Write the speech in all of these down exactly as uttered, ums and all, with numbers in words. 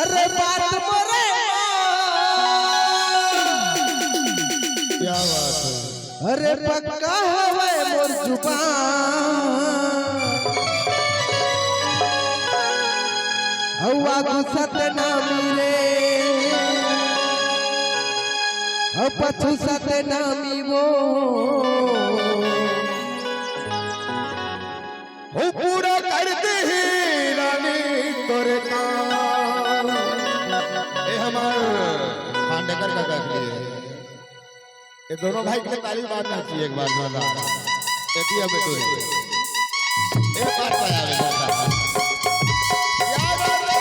अरे बात मोरे। क्या बात है? अरे पक्का हवय मोर जुबान। अउ आगू सतनामी रे, अउ पछू सतनामी वो। ओ पूरा कर देही रानी तोर काम। ए हमार खांडेकर काका के लिए, ये दोनों भाई के लिए ताली मारना चाहिए एक बार जोरदार। ए दिया बेटू रे, एक बार बजावे जोरदार। क्या बात है?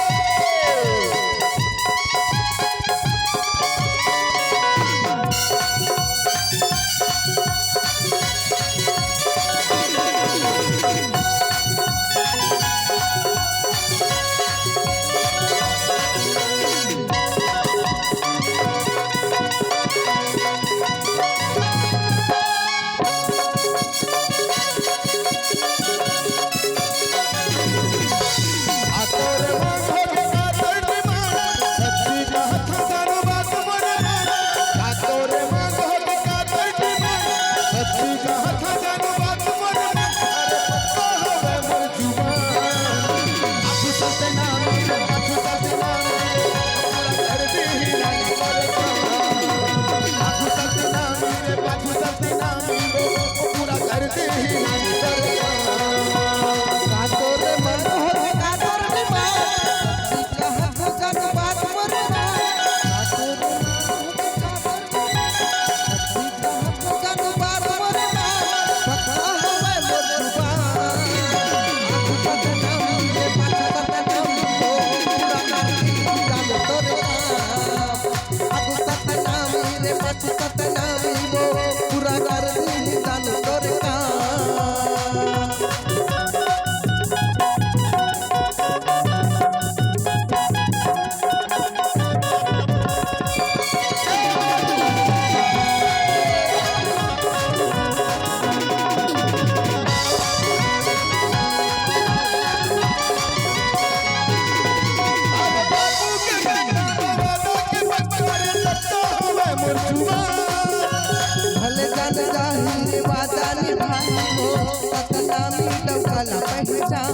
भले जान जाही रे वादा निभाही हो, सतना मिटव काला पहचान।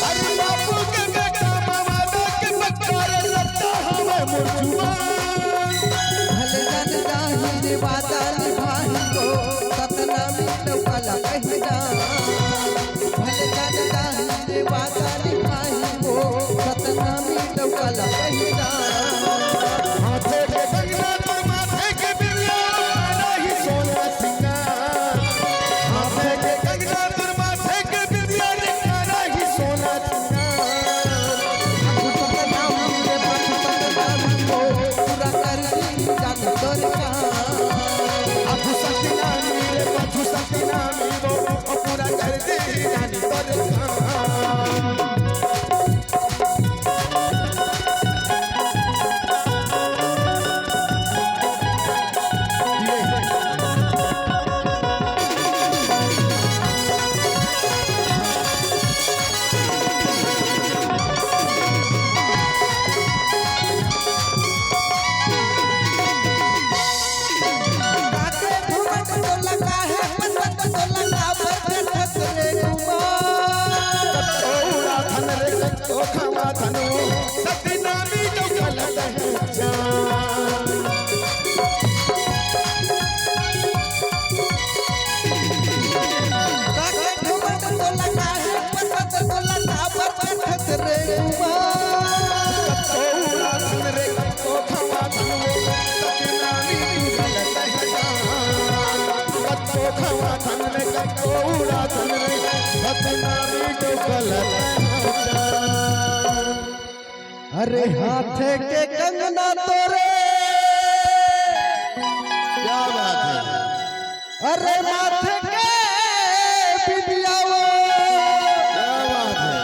अरे बापू के बेटा मामा के पक्का रे सत्ता हवे मोर जुबान। भले जान जाही रे वादा निभाही हो, सतना मिटव काला पहचान। भले जान जाही रे वादा निभाही हो, सतना मिटव काला पहचान। हाथे के कंगना तोर माथे के बिंदिया, काला ही सोना सिंगार। हाथे के कंगना तोर माथे के बिंदिया रे, काला ही सोना सिंगार। आगू सतनामी रे, पाछू सतनामी वो, पूरा कर दी जान तोर काम। आगू सतनामी रे, पाछू सतनामी वो, ओ पूरा कर दी जान तोर काम। अरे हाथे के कंगना तोरे, क्या बात है? अरे माथे के बिंदिया वो, क्या बात है?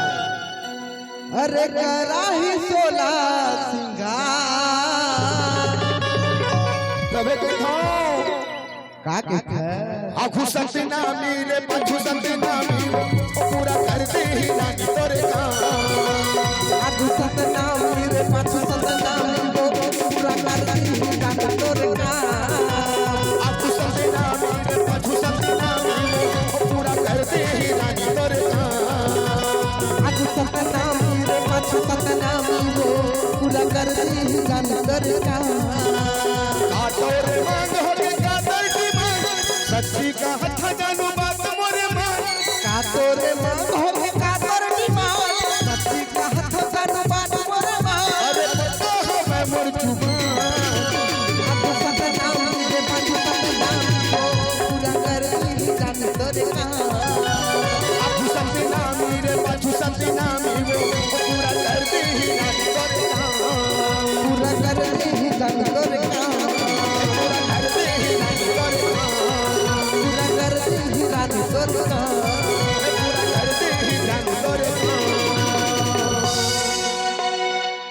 अरे कराही सोला सिंगार। तबे के थाओ। का कहिथे? आगू सतनामी रे पाछू सतनामी, ओ पूरा कर देही रानी तोर काम। आगू सतनामी रे पाछू सतनामी, ओ पूरा कर देही रानी तोर काम। आगू सतनामी रे पाछू सतनामी, ओ पूरा कर देही रानी तोर काम। आगू सतनामी रे पाछू सतनामी, ओ पूरा कर देही रानी तोर काम। का तोर मांग होगे का तोर डिमांड, सच्ची कहत हँव जानू बात मोरे मान। का तोर मांग होगे का तोर डिमांड, सच्ची कहत हँव जानू बात मोरे मान। अरे पता हवे मोर जुबान। आगू सतनामी रे पाछू सतनामी, ओ पूरा कर देही रानी तोर काम। आगू सतनामी रे पाछू सतनामी, ओ पूरा कर देही रानी तोर काम। पूरा कर देही रानी तोर काम। पूरा कर देही रानी तोर काम। पूरा कर देही रानी तोर काम। पूरा कर देही रानी तोर काम।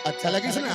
अच्छा लगिस ना?